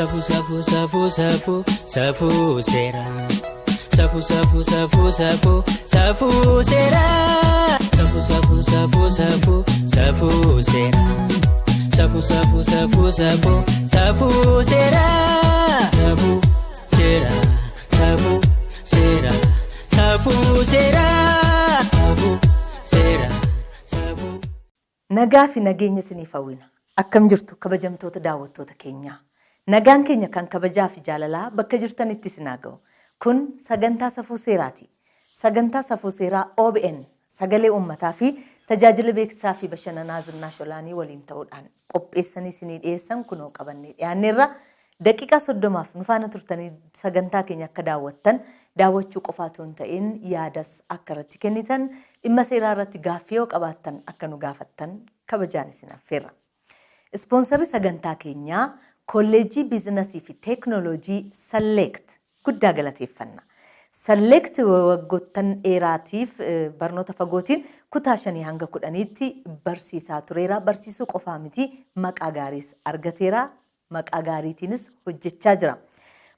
Safuu safuu safuu safuu safuu seeraa. Safuu safuu safuu safuu safuu seeraa. Safuu safuu safuu safuu safuu seeraa. Safuu safuu safuu safuu safuu seeraa. Safuu seeraa safuu seeraa safuu seeraa. Safuu seeraa safuu. Nagaa fi nageenya isiniif hawwina. Akkam jirtu kabajamtoota daawwattoota keenyaa. Nagaan keenya kan kabajaa fi jaalalaa bakka jirtanitti isin haa ga'u. Kun sagantaa Safuu Seeraati. Sagantaa Safuu Seeraa obn Sagalee Uummataa fi Tajaajila Beeksisaa fi Bashananaa Zinnaash Olaanii waliin ta'uudhaan qopheessanii isinii dhiyeessan kunoo qabannee dhiyaanneerra. Daqiiqaa 30f nu faana turtanii sagantaa keenya akka daawwattan, daawwachuu qofaa utuu hin ta'in yaadas akka irratti kennitan, dhimma seeraa irratti gaaffii yoo qabaattan akka nu gaafattan kabajaan isin affeerra. Ispoonsarri sagantaa keenyaa Kolleejjii Biizinasii fi Teeknooloojii Salleekt guddaa galateeffanna. Salleekt waggoottan dheeraatiif barnoota fagootiin kutaa shanii hanga kudhaniitti barsiisaa tureera. Barsiisuu qofaa miti maqaa gaariis argateera. Maqaa gaariitiinis hojjechaa jira.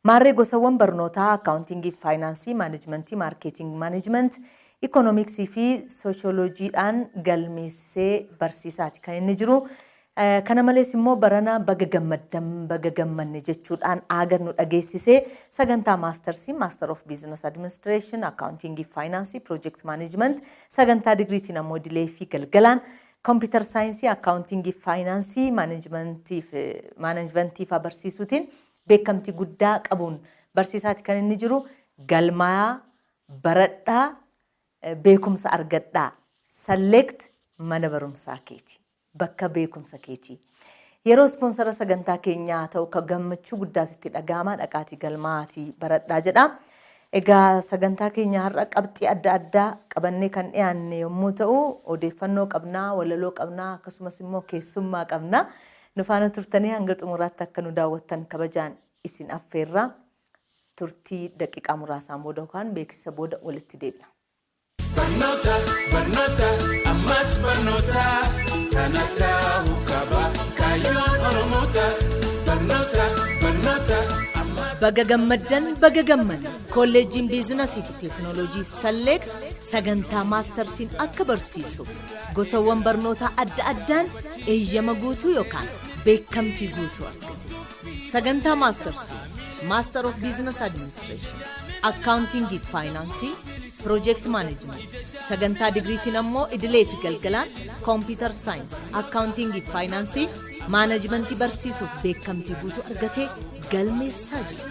Maarree gosawwan barnootaa akkaawuntiingii fi faayinaansii, maanejmentii, maarkeetiing maanejment, ikoonomiksii fi sooshooloojiidhaan galmeessisee barsiisaati kan inni jiru. Kana malees immoo barana baga gammaddan baga gammanne jechuudhaan aaga nu dhageessisee sagantaa maastarsii, Master of Business Administration, akkaawuntiingii fi faayinaansii, project management, sagantaa digriitiin ammoo idilee fi galgalaan Kompiitar saayinsii, akkaawuntiingii fi faayinaansii, maanejmentii faa barsiisuutiin beekamtii guddaa qabuun barsiisaati kan inni jiru. Galmaayaa, baradhaa, beekumsa argadhaa. Select mana barumsaa keeti. Bakka beekumsa keetii. Yeroo ispoonsara sagantaa keenyaa ta'u ka gammachuu guddaatu itti dhaga'ama dhaqaatii galmaa'aatii baradhaa jedha. Egaa sagantaa keenya har'a qabxii adda addaa qabannee kan dhiyaanne yommuu ta'u odeeffannoo qabnaa, walaloo qabnaa akkasumas immoo keessummaa qabna. Nu faana turtanii hanga xumuraatti akka nu daawwattan kabajaan isin affeerra. Turtii daqiiqaa muraasaan booda yookaan beeksisa booda walitti deebina. Barnoota, barnoota, ammas barnoota, kana ta'uu qaba kaayyoon Oromoota. Barnoota, barnoota, ammas. Baga gammaddan baga gammanne! Kolleejjiin Biizinasii fi Teeknooloojii Salleet sagantaa maastarsiin akka barsiisuuf gosawwan barnootaa adda addaan eeyyama guutuu yookaan beekamtii guutuu argate. Sagantaa Maastarsii, Master of Business Administration, Accounting fi Faayinaansii, Project Management, sagantaa digriitiin ammoo idilee fi galgalaan Computer Science, Accounting fi Faayinaansii, Maanajimentii barsiisuuf beekamtii guutuu argatee galmeessaa jira.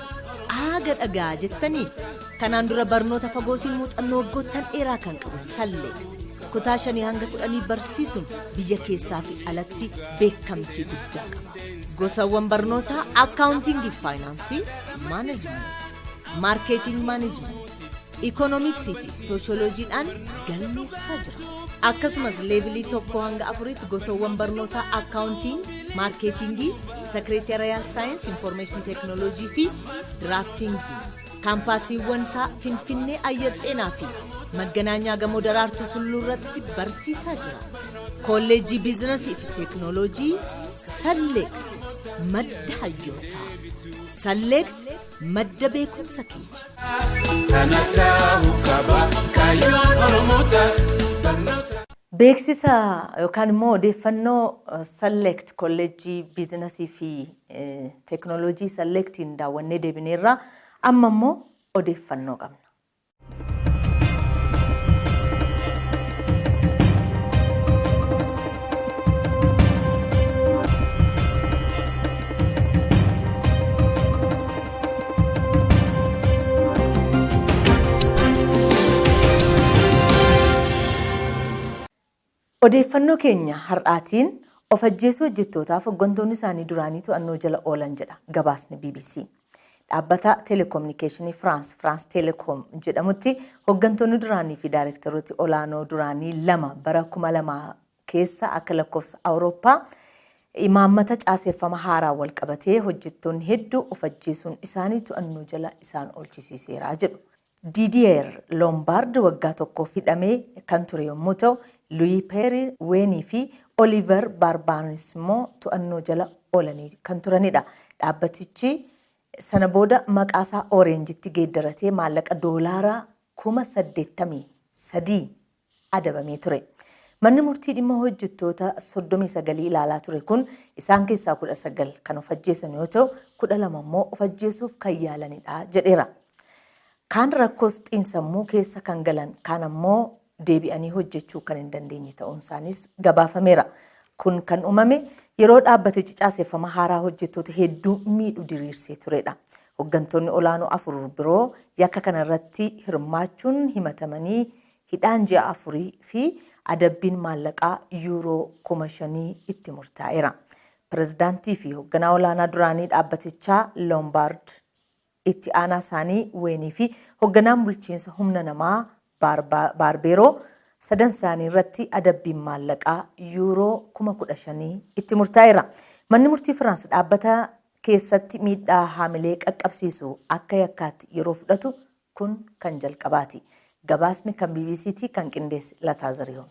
Aaga dhagaa jettanii? Kanaan dura barnoota fagootiin muuxannoo waggoottan dheeraa kan qabu Salleekt kutaa shanii hanga kudhanii barsiisuun biyya keessaa fi alatti beekamtii guddaa qaba. Gosawwan barnootaa akkaawuntiingii fi faayinaansii, maanajimentii, maarkeetiing maanajimentii, ikoonomiksii fi sooshooloojiidhaan galmeessaa jira. Akkasumas leevilii 1 hanga 4tti gosawwan barnootaa akkaawuntiing, maarkeetiingii, sekireetariyaal saayinsii, infoormeeshin teeknooloojii fi diraaftiingii. Kaampaasiiwwan isaa Finfinnee Ayyar Xeenaa fi Magganaanyaa Gamoo Daraartuu Tulluu irratti barsiisaa jira. Kolleejjii Biizinasii fi Teeknooloojii Salleekt madda hayyootaa. Salleekt madda beekumsa keeti. Kana ta'uu qaba kaayyoon Oromoota. Barnoota. Beeksisa yookaan immoo odeeffannoo Salleekt Kolleejjii Biizinasii fi Teeknooloojii Salleektiin daawwannee deebineerra. Amma immoo odeeffannoo qabna. Odeeffannoo keenya har'aatiin of ajjeesuu hojjettootaaf hoggantoonni isaanii duraanii to'annoo jala oolan jedha gabaasni bbc. Dhaabbata telekominikeeshinii Firaans, France Telecom, jedhamutti hoggantoonni duraanii fi daayirektarooti olaanoo duraanii lama bara 2000 keessa akka lakkoofsa Awurooppaa imaammata caaseeffama haaraan walqabatee hojjettoonni hedduu of ajjeesuun isaanii to'annoo jala isaan oolchisiiseera jedhu. Diidiyeer Loombaard waggaa tokkoof hidhamee kan ture yommuu ta'u, Luwii Peeri Weenii fi Oliiver Baarbaanis immoo to'annoo jala oolanii kan turanidha. Dhaabbatichi sana booda maqaasaa Oreenjitti geeddaratee maallaqa doolaara 83,000 adabamee ture. Manni murtii dhimma hojjettoota 39 ilaalaa ture kun isaan keessaa 19 kan of ajjeesan yoo ta'u, 12 immoo of ajjeesuuf kan yaalanidha jedheera. Kaan rakkoos xiinsammuu keessa kan galan, kaan ammoo deebi'anii hojjechuu kan hin dandeenye ta'uun isaanis gabaafameera. Kun kan uumame yeroo dhaabbatichi caaseffama haaraa hojjettoota hedduu miidhu diriirsee turedha. Hoggantoonni olaanoo afur biroo yakka kanarratti hirmaachuun himatamanii hidhaan ji'a afurii fi adabbiin maallaqaa yuuroo 5,000 itti murtaa'eera. Pirezidaantii fi hoogganaa olaanaa duraanii dhaabbatichaa Loombaard, itti aanaa isaanii Weenii fi hoogganaan bulchiinsa humna namaa Baarbeeroo sadan isaanii irratti adabbiin maallaqaa yuuroo 15,000 itti murtaa'eera. Manni murtii Firaans dhaabbata keessatti miidhaa haamilee qaqqabsiisu akka yakkaatti yeroo fudhatu kun kan jalqabaati. Gabaasni kan BBC'ti, kan qindeesse Lataa Zarihuun.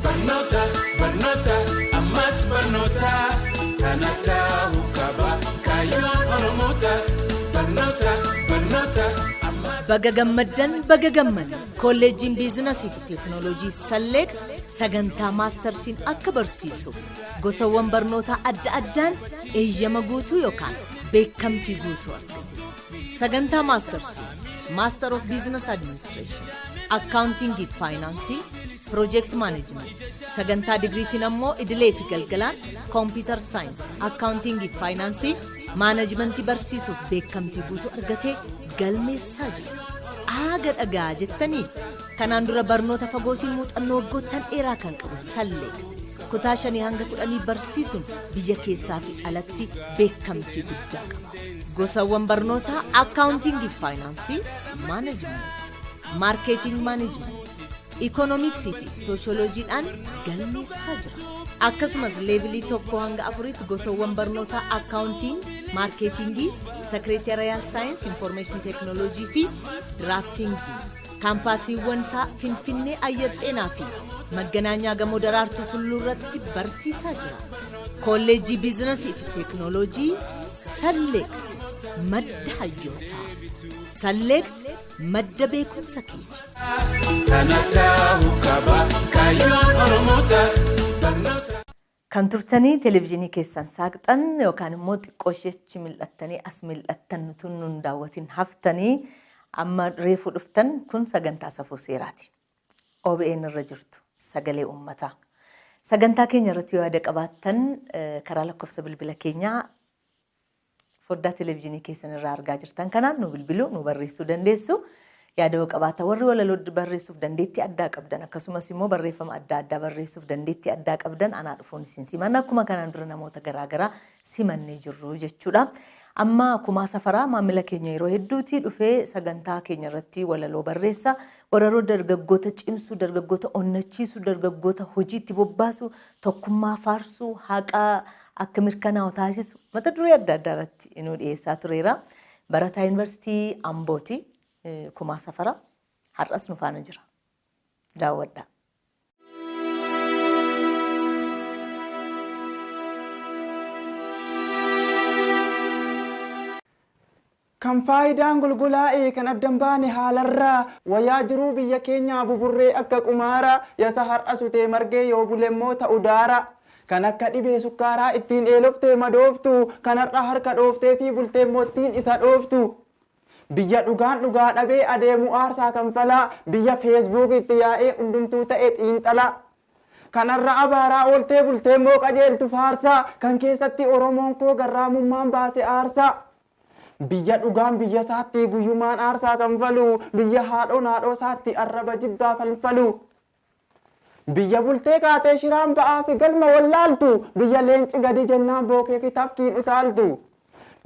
Barnoota, barnoota, ammas barnoota. Kana ta'uu qaba kaayyoon Oromoota. Barnoota, barnoota, ammas. Baga gammaddan, baga gammanne! Kolleejjiin Biizinasii fi Teekinooloojii Salleet sagantaa maastarsiin akka barsiisu gosawwan barnootaa adda addaan eeyyama guutuu yookaan beekamtii guutuu argate. Sagantaa maastarsii Master of Business Administration, Accounting fi Faayinaansii, Project Management, sagantaa digiriitiin ammoo idilee fi galgalaan Computer Science, Accounting fi Faayinaansii, Maanajimentii barsiisuuf beekamtii guutuu argatee galmeessaa jira. Aaga dhagaa jettanii, kanaan dura barnoota fagootiin muuxannoo waggoottan dheeraa kan qabu Salleekt kutaa 5 hanga 10 barsiisuun biyya keessaa fi alatti beekamtii guddaa qaba. Gosawwan barnootaa akkaawuntiingii fi faayinaansii, maanajimenti, maarkeeting maanajimenti, ikoonomiksii fi sooshooloojiidhaan galmeessaa jira. Akkasumas leevilii 1 hanga 4tti gosawwan barnootaa akkaawuntiing, maarkeetingii, sekireetariyaal saayinsii, infoormeeshin teeknooloojii fi diraaftingii. Kaampaasiiwwan isaa Finfinnee Ayyar Xeenaa fi Magganaanyaa Gamoo Daraartuu Tulluu irratti barsiisaa jira. Kolleejjii Biizinasii fi Teeknooloojii Salleekt, madda hayyootaa. Salleekt, madda beekumsa keeti. Kana ta'uu qaba kaayyoon Oromoota. Barnoota. Kan turtanii televezyiinii keessan saaqxan yookaan immoo xiqqoo isheechi mil'attanii as mil'attan utuu nun daawwatin haftanii amma reefuu dhuftan, kun sagantaa Safuu Seeraati. OBN irra jirtu, sagalee uummataa. Sagantaa keenya irratti yoo yaada qabaattan karaa lakkoofsa bilbila keenyaa foddaa televezyiinii keessan irraa argaa jirtan kanaan nu bilbiluu, nu barreessuu dandeessu. Yaada yoo qabaattan, warri walaloo barreessuuf dandeettii addaa qabdan, akkasumas immoo barreeffama adda addaa barreessuuf dandeettii addaa qabdan, anaa dhufuun isin simanna, akkuma kanaan dura namoota garaagaraa simannee jirru jechuudha. Amma Kumaa Safaraa maamila keenya yeroo hedduuti, dhufee sagantaa keenya irratti walaloo barreessa. Walaloo dargaggoota cimsu, dargaggoota onnachiisu, dargaggoota hojiitti bobbaasu, tokkummaa faarsu, haqa akka mirkanaa'u taasisu mata duree adda addaa irratti nu dhiyeessaa tureera. Barataa Yuunivarsiitii Ambooti Kumaa Safaraa har'as nu faana jira. Daawwadhaa. Kan faayidaan golgolaa'e, kan addan baane haalarraa, wayaa jiruu biyya keenyaa buburree akka qumaara, yasa har'a sutee margee yoo bulemmoo ta'u daara. Kan akka dhibee sukkaaraa ittiin eeloftee madooftu, kan har'a harka dhooftee fi bulteemmoo ittiin isa dhooftu. Biyya dhugaan dhugaa dhabee adeemu aarsaa kanfalaa, biyya feesbuuk itti yaa'ee hundumtuu ta'e xiinxalaa. Kan har'a abaaraa ooltee bulteemmoo qajeeltu faarsaa, kan keessatti Oromoon koo garraamummaan baase aarsaa. Biyya dhugaan biyya isaatti guyyumaan aarsaa kanfalu, biyya haadhoon haadhoo isaatti arraba jibbaa falfalu. Biyya bultee kaatee shiraan ba'aa fi galma wallaaltu, biyya leenci gadi jennaan bookee fi tafkiin utaaltu.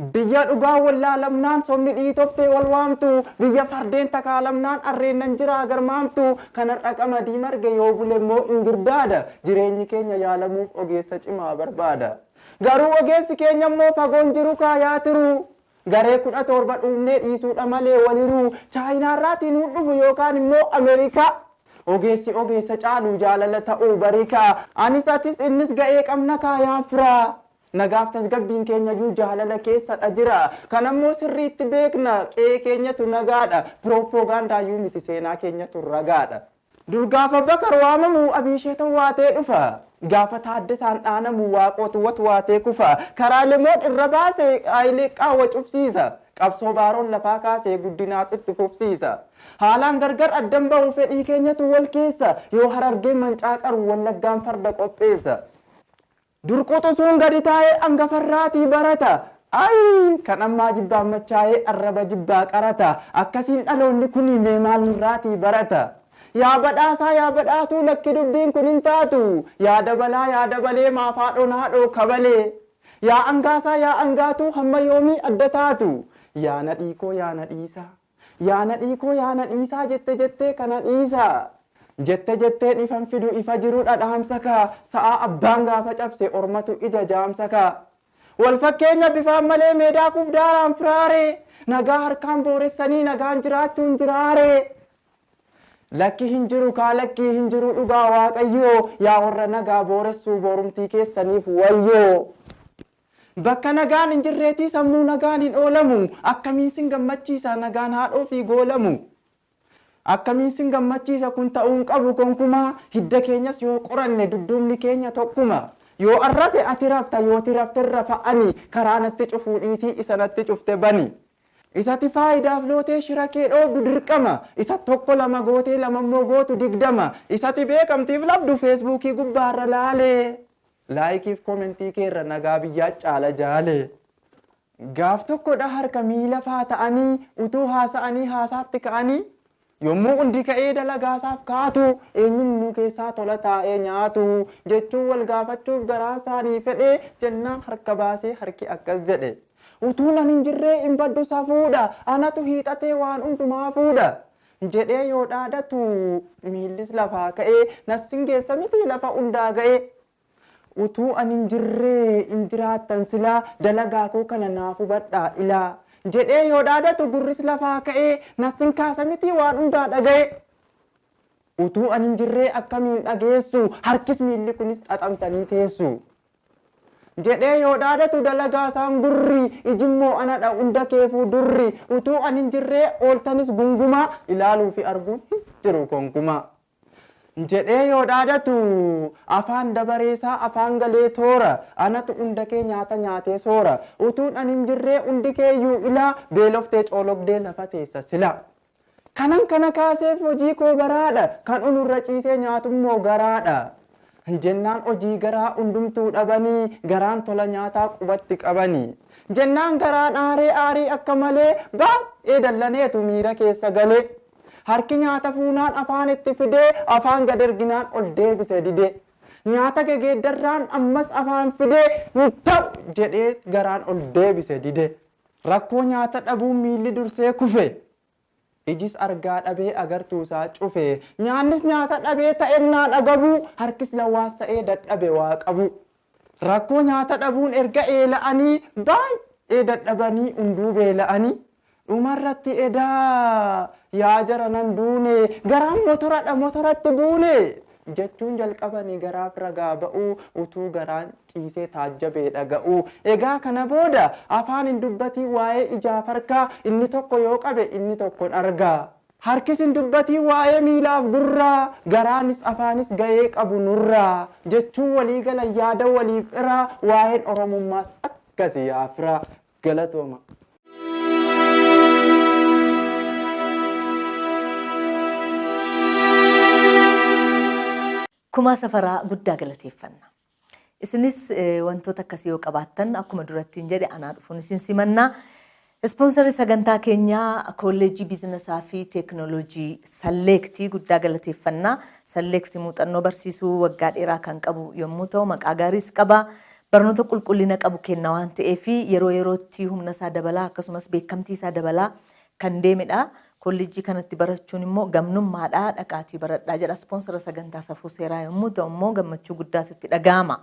Biyya dhugaa wallaalamnaan sobni dhiitoftee wal waamtu, biyya fardeen takaalamnaan arreennan jiraa garmaamtu, kan har'a qamadii marge yoo bule immoo ingirdaada. Jireenyi keenya yaalamuuf ogeessa cimaa barbaada. Garuu ogeessi keenya immoo fagoon jiru kaayaa tiru. Garee 17 dhuumnee dhiisuudha malee waliruu. Chaayinaarraatii nuun dhufu yookaan immoo Ameerikaa. Ogeessi ogeessa caalu jaalala ta'uu barikaa. Anis atis innis ga'ee qabna kaayaa firaa. Nagaaf tasgabbiin keenyayyuu jaalala keessadha jira. Kanammoo sirriitti beekna, qe'ee keenyatu nagaadha. Pirooppogaandaayyuu miti, seenaa keenyatu ragaadha. Dur gaafa Bakar waamamu Abiishee towwaatee dhufa. Gaafa Taaddasaan dhaanamu Waaqootu watwaatee kufa. Karaa Lemoon irra baase Hayilee qaawwa cufsiisa. Qabsoo Baaroon lafaa kaase guddinaatu itti fufsiisa. Haalaan gargar addan bahu fedhii keenyatu wal keessa. Yoo Harargeen mancaaqaru Wallaggaan farda qopheessa. Dur quxusuun gadi taa'ee angafarraatii barata. Ayii! Kan ammaa jibbaan machaa'ee arraba jibbaa qarata. Akkasiin dhaloonni kuni mee maal nurraatii barata? Yaa Badhaasaa yaa Badhaatuu lakki dubbiin kun hin taatu. Yaa Dabalaa yaa Dabalee maaf haadhoon haadhoo kabalee? Yaa Angaasaa yaa Angaatuu hamma yoomii adda taatu? Yaa Nadhiikoo yaa Nadhiisaa. Yaa Nadhii koo yaa Nadhiisaa jette jettee kana dhiisaa. Jette jetteen ifan fidu ifa jirudha dhaamsa kaa sa'aa abbaan gaafa cabse ormatu ija jaamsa kaa. Wal fakkeenya bifaan malee meedaa kuuf daaraan firaaree nagaa harkaan booressanii nagaan jiraachuun jiraaree. Lakki hin jiru kaa lakkii hin jiru dhugaa waaqayyoo yaa warra nagaa booressuu boorumtii keessaniif wayyoo. Bakka nagaan hin jirreetii sammuu nagaan hin oolamu. Akkamiin sin gammachiisa nagaan haadhoo fi goolamu. Akkamiin sin gammachiisa kun ta'uu hin qabu konkumaa. Hidda keenyas yoo qoranne dudduubni keenya tokkuma. Yoo an rafe ati rafta yooti raften rafa ani. Karaa natti cufuu dhiisii isa natti cufte bani. Isati faayidaaf lootee shira kee dhoobdu dirqama. Isa tokko lama gootee lamammoo gootu 20. Isati beekamtiif labdu feesbuukii gubbaarra laalee. Laayikiif komentii keerra nagaa biyyaa caala jaale. Gaaf tokkodha harka miila faa ta'anii utuu haasa'anii haasaatti ka'anii yommuu hundi ka'ee dalagaasaaf kaatu eenyuun nu keessaa tola taa'ee nyaatu jechuun wal gaafachuuf garaa isaanii fedhee jennaan harka baasee harki akkas jedhe. Utuu nan hin jirree hin baddu safuudha anatu hiixatee waan hundumaa fuudha. Jedhee yoo dhaadatu miillis lafaa ka'ee nassin geessa miti lafa hundaa ga'ee. Utuu ani hin jirree hin jiraattan silaa dalagaa koo kana naaf hubadhaa ilaa. Jedhee yoo dhaadatu gurris lafaa ka'ee nassin kaasa miti waan hundaa dhaga'e. Utuu ani hin jirree akkamiin dhageessu harkis miilli kunis xaxamtanii teessu. Jedhee yoo dhaadatu dalagaa isaan gurri ijimmoo anadha hunda keefuu durri utuu ani hin jirree ooltanis gungumaa ilaaluu fi arguun hin jiru konkumaa. Jedhee yoo dhaadatu afaan dabareesaa afaan galee toora anatu hunda kee nyaata nyaatee soora utuun ani hin jirree hundi keeyyuu ilaa beeloftee coologdee lafa teessa sila. Kanan kana kaaseef hojii koo baraadha kan unurra ciisee nyaatummoo garaadha. Jennaan hojii garaa hundumtuu dhabanii garaan tola nyaataa qubatti qabanii. Jennaan garaan aaree aarii akka malee baay'ee dallaneetu miira keessa galee. Harki nyaata fuunaan afaan itti fidee afaan gad erginaan ol deebise didee. Nyaata gegeeddarraan ammas afaan fidee hin ta'u jedhee garaan ol deebise didee. Rakkoo nyaata dhabuun miilli dursee kufe. Ijis argaa dhabee agartuusaa cufe. Nyaannis nyaata dhabee ta'ennaan agabuu harkis lawwaassa'ee dadhabe waa qabu. Rakkoo nyaata dhabuun erga eela'anii baay'ee dadhabanii hunduu beela'anii. Dhumarratti edaa yaa jara nan duune garaan motoradha motoratti buune jechuun jalqabanii garaaf ragaa ba'uu utuu garaan ciisee taajjabee dhaga'uu. Egaa kana booda afaan hin dubbatiin waa'ee ijaaf harkaa inni tokko yoo qabe inni tokkon argaa. Harkis hin dubbatiin waa'ee miilaaf gurraa garaanis afaanis ga'ee qabu nurraa jechuun walii galan yaada waliif iraa waa'een Oromummaas akkasi yaa firaa galatooma. Kumaa Safaraa guddaa galateeffanna. Isinis wantoota akkasii yoo qabaattan akkuma durattiin jedhe anaa dhufuun isin simannaa. Ispoonsarri sagantaa keenyaa Kolleejjii Biizinasaa fi Teekinooloojii Salleektii guddaa galateeffannaa. Salleektii muuxannoo barsiisuu waggaa dheeraa kan qabu yommuu ta'u maqaa gaariis qaba. Barnoota qulqullina qabu kenna waan ta'eef yeroo yerootti humna isaa dabalaa akkasumas beekamtii isaa dabalaa kan deemedha. Kolleejjii kanatti barachuun immoo gamnummaadhaa dhaqaatii baradhaa jedha. Ispoonsara sagantaa safuu seeraa yommuu ta'u immoo gammachuu guddaatu itti dhaga'ama.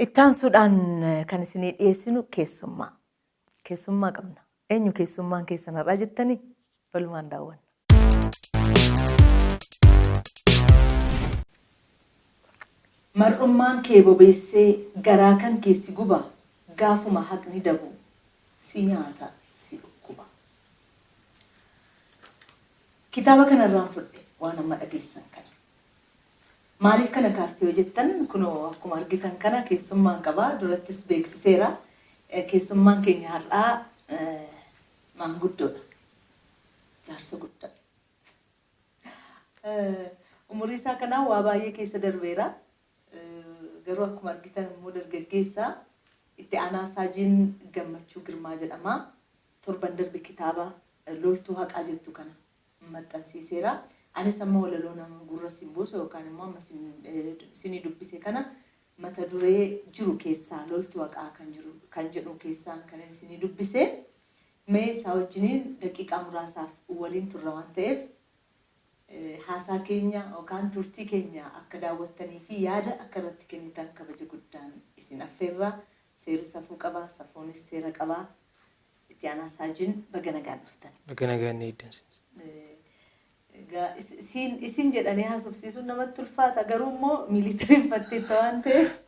Ittaansuudhaan kan isinii dhiyeessinu keessummaa. Keessummaa qabna. Eenyu keessummaan keessan har'aa jettanii walumaan daawwanna. Mar'ummaan kee bobeessee garaa kan kee si guba gaafuma haqni dabu si nyaata si dhukkuba. Kitaaba kanarraan fudhe waan amma dhageessan kana. Maaliif kana kaaste yoo jettan kunoo akkuma argitan kana keessummaan qaba durattis beeksiseera. Keessummaan keenya har'aa maanguddoodha. Jaarsa guddaa. Umurii isaa kanaan waa baay'ee keessa darbeera. Garuu akkuma argitan immoo dargaggeessa itti aanaa Saajiin Gammachuu Girmaa jedhama. Torban darbe kitaaba Loltuu Haqaa jettu kana maxxansiiseera. Anis amma walaloo nama gurra sin buusu yookaan immoo amma isinii dubbise kana mata duree jiru keessaa Loltuu Haqaa kan jiru kan jedhu keessaan kan isinii dubbise. Mee isaa wajjiniin daqiiqaa muraasaaf waliin turra waan ta'eef haasaa keenya yookaan turtii keenya akka daawwattanii fi yaada akka irratti kennitan kabaja guddaan isin affeerra. Seerri safuu qaba, safuunis seera qaba. Itti aanaa Saajiin baga nagaan dhuftan. Baga nagaan eeddan. Egaa isin jedhanii haasofsiisuun namatti ulfaata garuu immoo miilitariin fatteetta waan ta'eef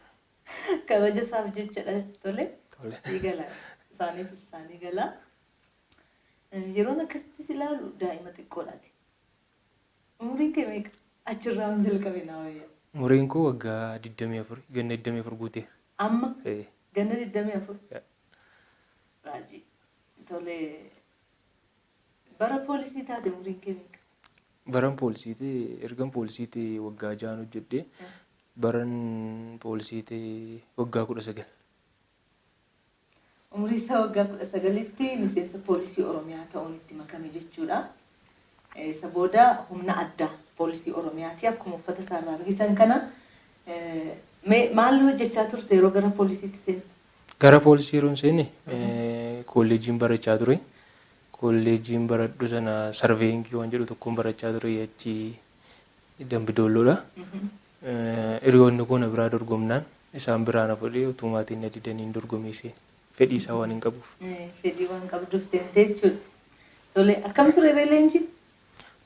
kabaja isaaf jechadha tole. Tole. Sii gala. Isaaniif isaanii gala. Yeroon akkasitti si ilaalu daa'ima xiqqoodhaati. Umuriin kee meeqa? Achirraa waan jalqabe naa wayya. Umuriin koo waggaa 24, ganna 24 guuteera. Amma ganna 24? Raajii. Tole. Bara poolisii taate umuriin kee meeqa? Baran poolisii ta'e ergan poolisii ta'e waggaa 6 hojjedhe. Baran poolisii ta'e waggaa 19. Umurii isaa waggaa 19tti miseensa poolisii Oromiyaa ta'uun itti makame jechuudha. Isa booda humna addaa poolisii Oromiyaati. Akkuma uffata isaarraa argitan kana maal hojjechaa turte yeroo gara poolisiitti seente? Gara poolisii yeroo seenne kolleejiin barachaa ture. Kolleejiin baradhu sana sarveeyingii waan jedhu tokkoon barachaa ture achi Dambidoolloodha. Hiriyoonni koo na biraa dorgomnaan isaan biraa na fuudhee utuu maatiin na didaniin dorgomee seene. Fedhii isaa waan hin qabuuf. Fedhii waan qabduuf seente jechuudha. Tole akkam ture ree leenjiin?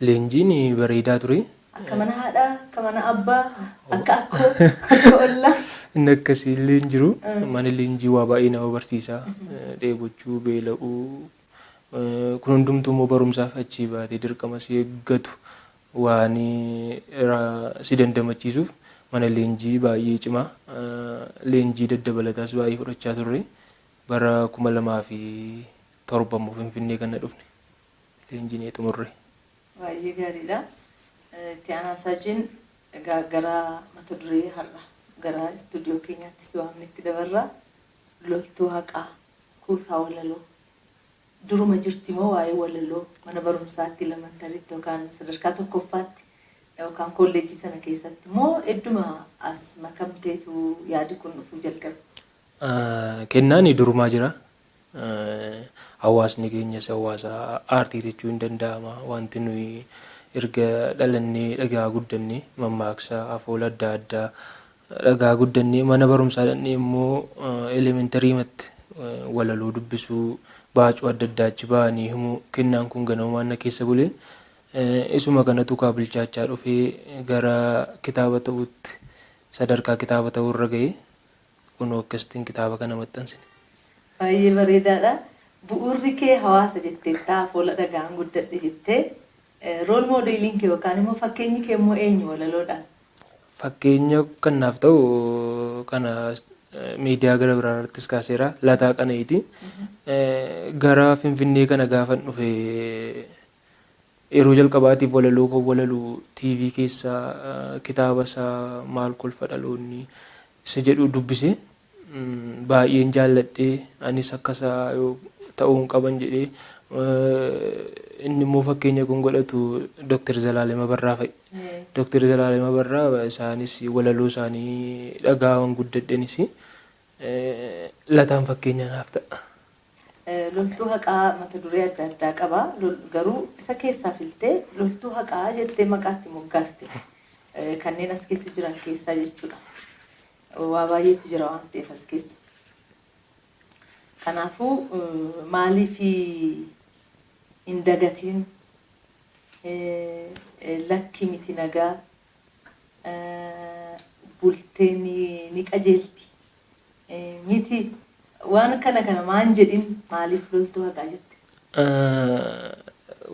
Leenjiin bareedaa ture. Akka mana haadhaa, akka mana abbaa, akka akkoo, akka ollaa. Inni akkasii illee hin jiru. Mana leenjii waa baay'ee nama barsiisa. Dheebochuu, beela'uu. Kun hundumtuu immoo barumsaaf achii baatee dirqama si eeggatu waan si dandamachiisuuf mana leenjii baay'ee cimaa. Leenjii daddabalataas baay'ee fudhachaa turre. Bara 2007 immoo Finfinnee kan dhufne. Leenjiin xumurre. Baay'ee gaariidha. Itti aanaa Saajiin egaa gara mata duree har'a gara istuudiyoo keenyaatti si waamnetti dabarra. Loltuu haqaa kuusaa walaloo. Duruma jirti moo waa'ee walaloo mana barumsaatti elemantariitti yookaan sadarkaa tokkoffaatti yookaan kolleejjii sana keessatti moo hedduma as makamteetu yaadi kun dhufuu jalqabe? Kennaan durumaa jira. Hawaasni keenyas hawaasa aartii jechuu hin danda'ama. Wanti nuyi erga dhalannee dhagaa guddannee mammaaksa afoola adda addaa dhagaa guddannee mana barumsaa dhaqnee immoo elementariimatti walaloo dubbisuu baacuu adda addaa achi ba'anii himuu kennaan kun ganamumaan na keessa bulee isuma kanatu kaa bilchaachaa dhufee gara kitaaba ta'utti sadarkaa kitaaba ta'uu irra ga'ee kunoo akkasitiin kitaaba kana maxxansine. Baay'ee bareedaadha. Bu'uurri kee hawaasa jetteetta afoola dhagaan guddadhe jettee role modeliin kee yookaan immoo fakkeenyi kee immoo eenyu walaloodhaan? Fakkeenya kan naaf ta'u kana miidiyaa gara biraa irrattis kaaseera. Lataa Qana'iiti. Gara Finfinnee kana gaafan dhufe yeroo jalqabaatiif walaloo kan walaluu TV keessaa kitaaba isaa maal kolfa dhaloonni isa jedhu dubbise. Baay'een jaalladhee anis akkasaa ta'uu hin qaban jedhee inni immoo fakkeenya kun godhatu Dr. Zalaalem Abarraa fa'i. Dooktar Zalaalem Abarraa isaanis walaloo isaanii dhagaawwan guddadhenis Lataan fakkeenya naaf ta'a. Loltuu haqaa mata duree adda addaa qaba. Garuu isa keessaa filtee loltuu haqaa jettee maqaatti moggaaste. Kanneen as keessa jiran keessaa jechuudha. Waa baay'eetu jira waan ta'eef as keessa. Kanaafuu maaliif hin dagatiin, lakki miti nagaa, bultee ni qajeelti miti, waan kana kana maan jedhin, maaliif loltuu haqaa jette?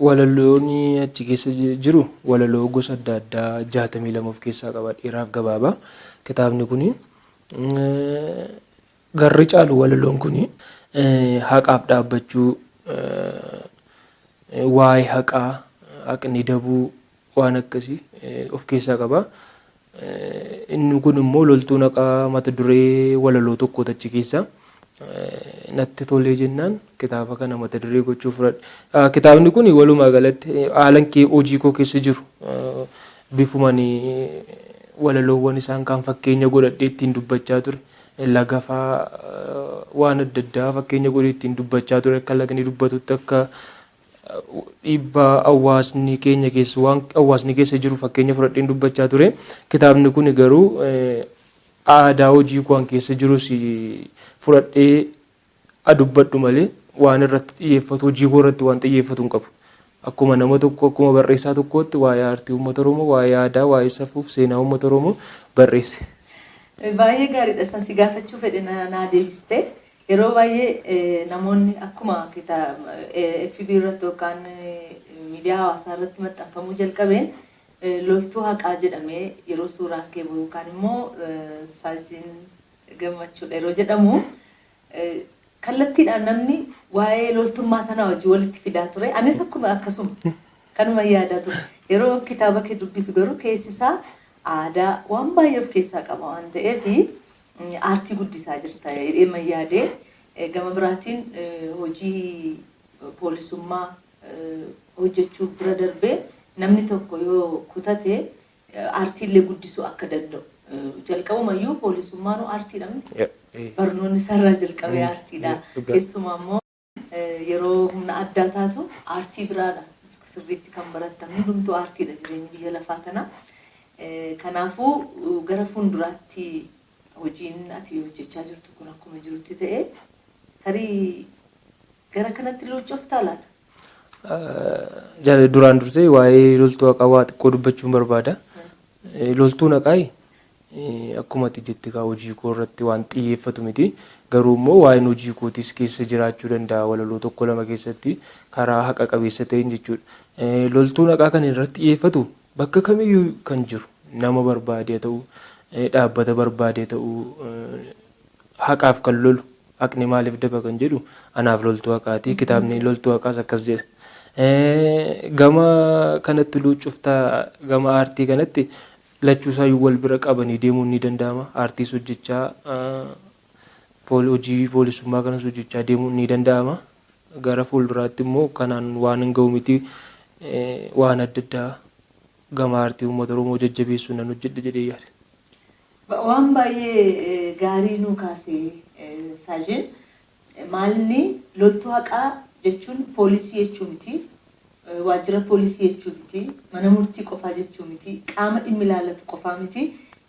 Walaloon achi keessa jiru walaloo gosa adda addaa 62 of keessaa qaba, dheeraaf gabaabaa. Kitaabni kuni garri caalu walaloon kuni haqaaf dhaabbachuu, waa'ee haqaa, haqni dabuu, waan akkasii of keessaa qaba. Inni kun immoo loltuun haqaa mata duree walaloo tokkooti achi keessa. Natti tolee jennaan kitaaba kana mata duree gochuu fudhadhe. Kitaabni kun walumaa galatti haalan hojii koo keessa jiru bifumaan walaloowwan isaan kaan fakkeenya godhadhee ittiin dubbachaa ture. Laga fa'aa, waan adda addaa fakkeenya godhee ittiin dubbachaa ture, akka lagni dubbatutti, akka dhiibbaa hawaasni keenya keessa, waan hawaasni keessa jiru fakkeenya fudhadheen dubbachaa ture. Kitaabni kun garuu aadaa hojii koo keessa jirus fudhadhee dubbadhu malee waan irratti xiyyeeffatu, hojii koo irratti waan xiyyeeffatu hin qabu. Akkuma nama tokko, akkuma barreessaa tokkootti waa'ee aartii uummata Oromoo, waa'ee aadaa, waa'ee safuuf seenaa uummata Oromoo barreesse. Baay'ee gaariidha. San si gaafachuu fedhe naa deebiste. Yeroo baay'ee namoonni akkuma kitaaba FB irratti yookaan miidiyaa hawaasaa irratti maxxanfamuu jalqabeen loltuu haqaa jedhamee yeroo suuraan kee bu'u yookaan immoo Saajiin Gammachuudha yeroo jedhamu, kallattiidhaan namni waa'ee loltummaa sanaa wajjin walitti fidaa ture. Anis akkuma akkasuma kanuma yaadaa ture. Yeroo kitaaba kee dubbisu garuu keessi isaa aadaa waan baay'ee of keessaa qaba waan ta'eef aartii guddisaa jirta jedhee yaadee, gama biraatiin hojii poolisummaa hojjechuu bira darbee namni tokko yoo kutate aartiillee guddisuu akka danda'u. Jalqabumayyuu poolisummaanuu aartiidha miti. Barnoonni isaarraa jalqabee aartiidha. Keessumaa immoo yeroo humna addaa taatu aartii biraadha. Sirriitti kan barattan hundumtuu aartiidha jireenyi biyya lafaa kana. Kanaafuu gara fuulduraatti hojiin ati hojjechaa jirtu kun akkuma jirutti ta'e, tarii gara kanatti luuccoftaa laata? Duraan dursee waa'ee loltuu haqaa waa xiqqoo dubbachuun barbaada. Loltuun haqaa akkuma ati jette hojii koo irratti waan xiyyeeffatu miti. Garuu immoo waa'een hojii kootis keessa jiraachuu danda'a walaloo tokko lama keessatti karaa haqa qabeessa ta'een jechuudha. Loltuun haqaa kan irratti xiyyeeffatu bakka kamiyyuu kan jiru nama barbaade ta'u, dhaabbata barbaade ta'u, haqaaf kan lolu, haqni maaliif daba kan jedhu anaaf loltuu haqaati. Kitaabni loltuu haqaas akkas jedha. Gama kanatti luuccuftaa, gama aartii kanatti lachuu isaayyuu wal bira qabanii deemuun ni danda'ama. Aartiis hojjechaa hojii poolisummaa kanas hojjechaa deemuun ni danda'ama. Gara fuulduraatti immoo kanaan waan hin ga'u miti, waan adda addaa gama aartii uummata Oromoo jajjabeessuu nan hojjedha jedhee yaada. Waan baay'ee gaarii nuu kaasee Saajin. Maalni loltuu haqaa jechuun poolisii jechuu miti. Waajjira poolisii jechuu miti. Mana murtii qofaa jechuu miti. Qaama dhimmi ilaallatu qofaa miti.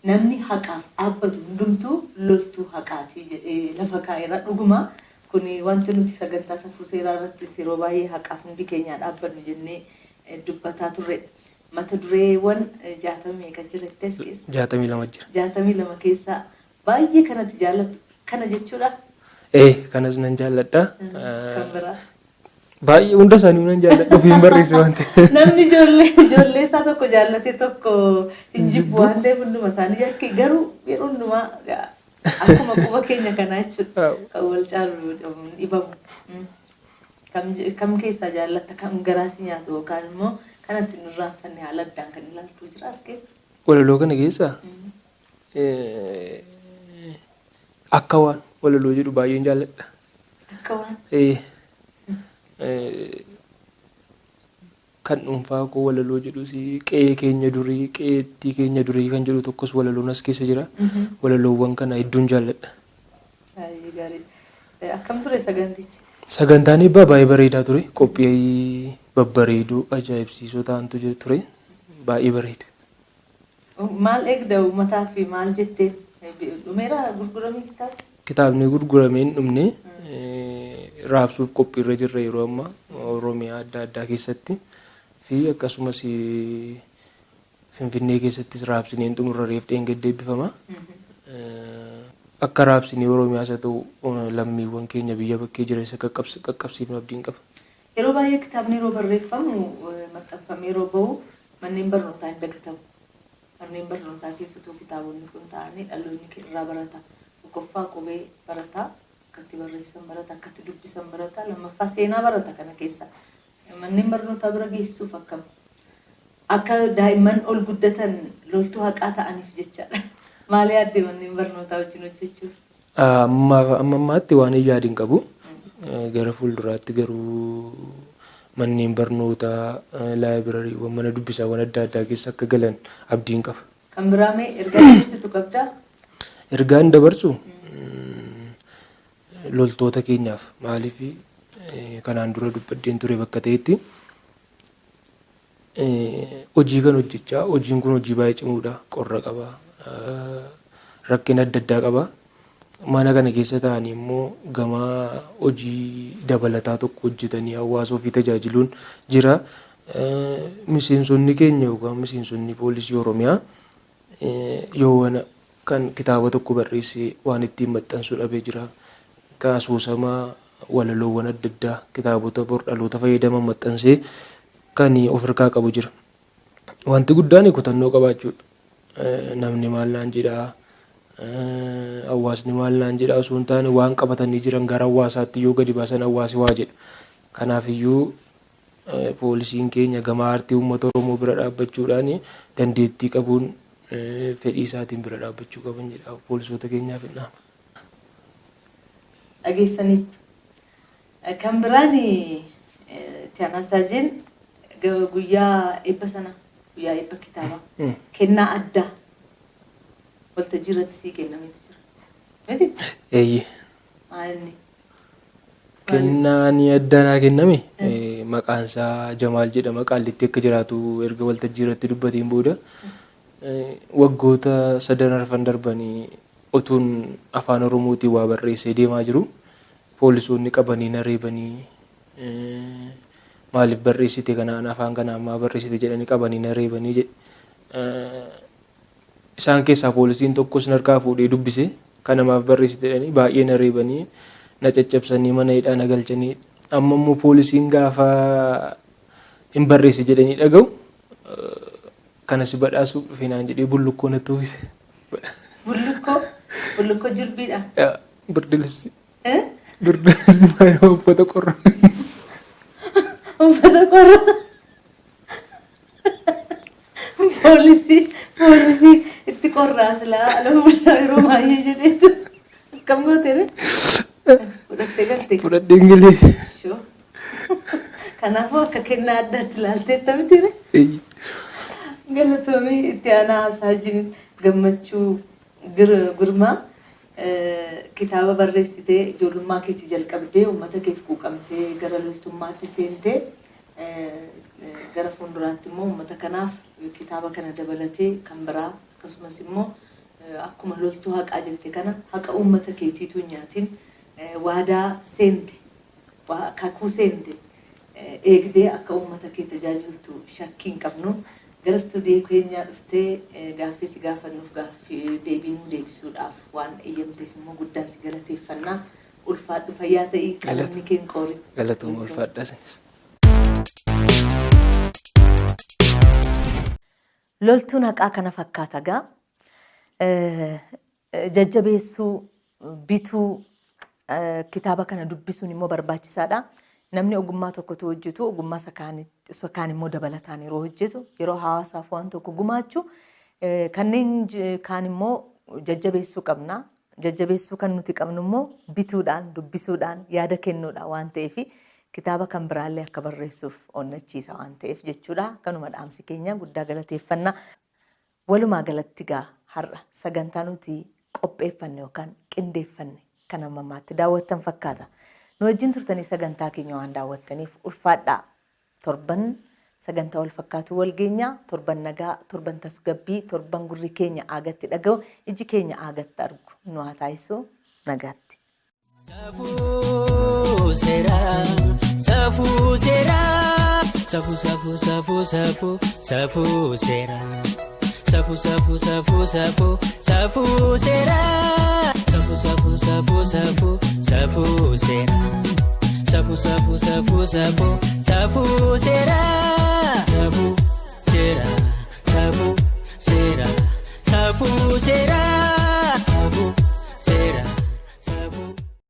Namni haqaaf dhaabbatu hundumtuu loltuu haqaati jedhee lafa kaa'eera. Dhuguma kuni wanti nuti sagantaa safuu seeraa irrattis yeroo baay'ee haqaaf hundi keenyaa dhaabbannu jennee dubbataa turre. Mata dureewwan 60 meeqa jira jettee as keessa? 62 jira. 62 keessaa baay'ee kanatti jaallattu kana jechuudha. Kanas nan jaalladha. Kan biraa. Baay'ee hunda isaanii nan jaalladha, ofiin barreesse waan ta'eef. Namni ijoollee isaa tokko jaallatee tokko hin jibbu waan ta'eef hunduma isaanii jakki, garuu yeroo hundumaa akkuma quba keenya kanaa jechuudha. Kan wal caalu dhibamu. Kam keessaa jaallatta, kam garaa si nyaatu, yookaan immoo kanatti hin irraanfanne haala addaan kan ilaaltu jira as keessa? Walaloo kana keessa akka waan walaloo jedhu baay'een jaalladha. Akka waan. Kan dhuunfaa koo walaloo jedhus qe'ee keenya durii, qe'eettii keenya durii kan jedhu tokkos walaloon as keessa jira. Walaloowwan kana hedduun jaalladha. Baay'ee gaariidha. Akkam ture sagantichi? Sagantaan eebbaa baay'ee bareedaa ture. Qophii babbareedoo ajaa'ibsiisoo ta'antu ture. Baay'ee bareeda. Maal eegda uummataa fi maal jettee? Dhumeera gurguramee kitaabni? Kitaabni gurguramee hin dhumne, raabsuuf qophiirra jirra yeroo ammaa Oromiyaa adda addaa keessatti fi akkasumas Finfinnee keessattis raabsinee hin xumurra, reef dheengadda eebbifama. Akka raabsinee Oromiyaas haa ta'u lammiiwwan keenya biyya bakkee jiran isa qaqqabsiifnu abdiin qaba. Yeroo baay'ee kitaabni yeroo barreeffamu, maxxanfamee yeroo bahu, manneen barnootaa hin dagatamu. Manneen barnootaa keessattuu kitaabonni kun ta'anii dhaloonni irraa barata. Tokkoffaa qubee barata, akkatti barreessan barata, akkatti dubbisan barata, lammaffaa seenaa barata kana keessa. Manneen barnootaa bira geessuuf akkam? Akka daa'imman ol guddatan loltuu haqaa ta'aniif jechaadha. Maal yaadde manneen barnootaa wajjin hojjechuuf? Amma ammaatti waan hin yaadin qabu. Gara fuulduraatti garuu manneen barnootaa, laayibirariiwwan, mana dubbisaawwan adda addaa keessa akka galan abdiin qaba. Kan biraa mee ergaa dabarsitu qabdaa? Ergaan dabarsu loltoota keenyaaf, maaliif kanaan dura dubbadheen ture bakka ta'etti, hojii kan hojjechaa, hojiin kun hojii baay'ee cimuudha. Qorra qaba, rakkina adda addaa qaba. Mana kana keessa taa'anii immoo gama hojii dabalataa tokko hojjetanii hawaasa ofii tajaajiluun jira. Miseensonni keenya yookaan miseensonni poolisii Oromiyaa yoo kan kitaaba tokko barreessee waan ittiin maxxansu dhabee jira. Kan asoosama, walaloowwan adda addaa, kitaabota bor dhaloota fayyadaman maxxansee kan of harkaa qabu jira. Wanti guddaan kutannoo qabaachuudha. Namni maal naan jedhaa, hawaasni maal naan jedhaa osoo hin taane, waan qabatanii jiran gara hawaasaatti yoo gadi baasan hawaasi waa jedha. Kanaafiyyuu poolisiin keenya gama aartii uummata Oromoo bira dhaabbachuudhaan dandeettii qabuun fedhii isaatiin bira dhaabbachuu qaban jedha, poolisoota keenyaaf hin dhaama. Dhageessaniittu. Kan biraan itti aanaa Saajin, guyyaa eebba sana, guyyaa eebba kitaabaa, kennaa addaa waltajjii irratti sii kennameetu jira. Miti? Eeyyee. Maal inni? Kennaan addaa naa kenname maqaan isaa Jamaal jedhama. Qaallitti akka jiraatu erga waltajjii irratti dubbateen booda, waggoota sadan arfan darbanii utuun afaan Oromootiin waa barreessee deemaa jiru poolisoonni qabanii na reebanii, maaliif barreessite kanaan, afaan kanaan maa barreessite jedhanii qabanii na reebanii jedhe. Isaan keessaa poolisiin tokkos narkaa fuudhee dubbise, kanamaaf barreessite jedhanii baay'ee na reebanii, na caccabsanii, mana hidhaa na galchanii. Amma immoo poolisiin gaafa hin barreesse jedhanii dhaga'u, kana si badhaasuuf dhufe naan jedhee bullukkoo natti uwwise. Bullukkoo? Bullukkoo jirbiidha? Birdi libsi. Birdi libsi maal, uffata qorra. Uffata qorra. Poolisii itti qorraa silaa ala bulaa yeroo baay'ee jedheetu akkam goote ree? Fudhattee galte? Fudhadheen galee. Shoo. Kanaafuu akka kennaa addaatti ilaalteetta miti ree? Galatoomii, itti aanaa Saajin Gammachuu Girmaa, kitaaba barreessitee, ijoollummaa keetii jalqabdee uummata keef quuqamtee gara loltummaatti seentee, gara fuulduraatti immoo uummata kanaaf kitaaba kana dabalatee kan biraa, akkasumas immoo akkuma loltuu haqaa jette kana haqa uummata keetiitu hin nyaatin, waadaa seente, kakuu seente eegdee akka uummata kee tajaajiltu shakkii hin qabnu. Gara istuudiyoo keenyaa dhuftee gaaffii si gaafannuuf gaaffii deebii nuu deebisuudhaaf waan eeyyamteef immoo guddaa si galateeffannaa. Ulfaadhu, fayyaa ta'ii, qalamni kee hin qoori. Galatooma, ulfaadhaa isinis. Loltuun haqaa kana fakkaata gaa. Jajjabeessuu, bituu, kitaaba kana dubbisuun immoo barbaachisaadha. Namni ogummaa tokkotu hojjetu, ogummaa isa kaan immoo dabalataan yeroo hojjetu, yeroo hawaasaaf waan tokko gumaachu, kanneen kaan immoo jajjabeessuu qabna. Jajjabeessuu kan nuti qabnu immoo bituudhaan, dubbisuudhaan, yaada kennuudhaan waan ta'eef Kitaaba kan biraallee akka barreessuuf onnachiisa waan ta'eef jechuudha. Kanuma dhaamsi keenya guddaa galateeffannaa. Walumaa galatti gaa har'a sagantaa nuti qopheeffanne yookaan qindeeffanne kan amma ammaatti daawwattan fakkaata. Nu wajjin turtanii sagantaa keenya waan daawwattaniif ulfaadhaa. Torban sagantaa wal fakkaatu wal geenya, torban nagaa, torban tasgabbii, torban gurri keenya aagatti dhaga'u, iji keenya aagatti argu nu haa taasisu nagaatti. Safuu seeraa, safuu seeraa, safuu safuu safuu safuu safuu seeraa, safuu safuu safuu safuu safuu seeraa, safuu safuu safuu safuu safuu seeraa, safuu safuu safuu safuu safuu seeraa.